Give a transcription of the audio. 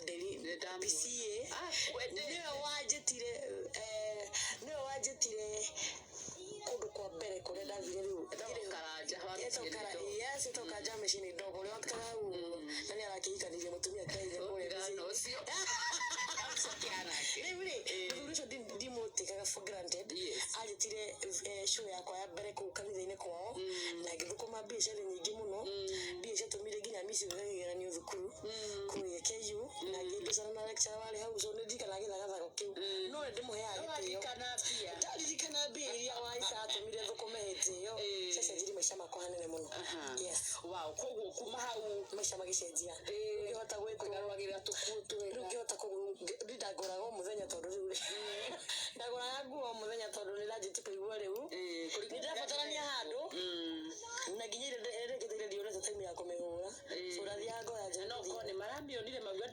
Nderi. Nĩndamwona. PCA. Ah, kwende. Nĩwe wanjĩtire, nĩwe wanjĩtire kũndũ kwa mbere kũrĩa ndathire rĩu. Etagwo Karanja wa Etagwo mĩciĩ ndogo. Yes, etagwo Karanja wa mĩciĩ ndogo, ũrĩa wakĩraga hau na nĩ arakĩhikanirie mũtumia kĩraire kũrĩa Ũtigana mĩciĩ. ũcio. Acokia nake. Rĩu rĩ, mũthuri ũcio ndimũtĩkaga for granted. Anjĩtire show yakwa ya mbere kũu kanitha-inĩ kwao na ngĩthũkũma mbia ciarĩ nyingĩ mũno, mbia ciatũmire nginya mici gwĩka kĩgeranio thukuru kũrĩa KU na ngĩmbĩcana na lecturer warĩ hau. So nĩ ndirikanaga gĩthagathago kĩu, no nĩ ndĩmũheaga gĩtĩo. Ũraririkana mbia? Ndaririkana mbia iria waica atũmire thũkũme hĩndĩ ĩyo, ciacenjirie maica makwa hanene mũno. Yes. Wow, koguo kuma hau maica magĩcenjia. Ngĩhota gwĩtwo kwĩgarũragĩra tũkuo rĩu twega. Ngĩhota kũgũra, ndangũraga o mũthenya, tondũ rĩu rĩ, ndagũraga nguo o mũthenya, tondũ nĩ ndanjĩtie kũigua rĩu nĩ ndĩrabatarania handũ na nginya ĩrĩa ĩrĩkĩte ire ndionete time ya kũmĩhũra, so ndathiaga ngoya Na no njĩra. korwo nĩ maramĩonire mauga.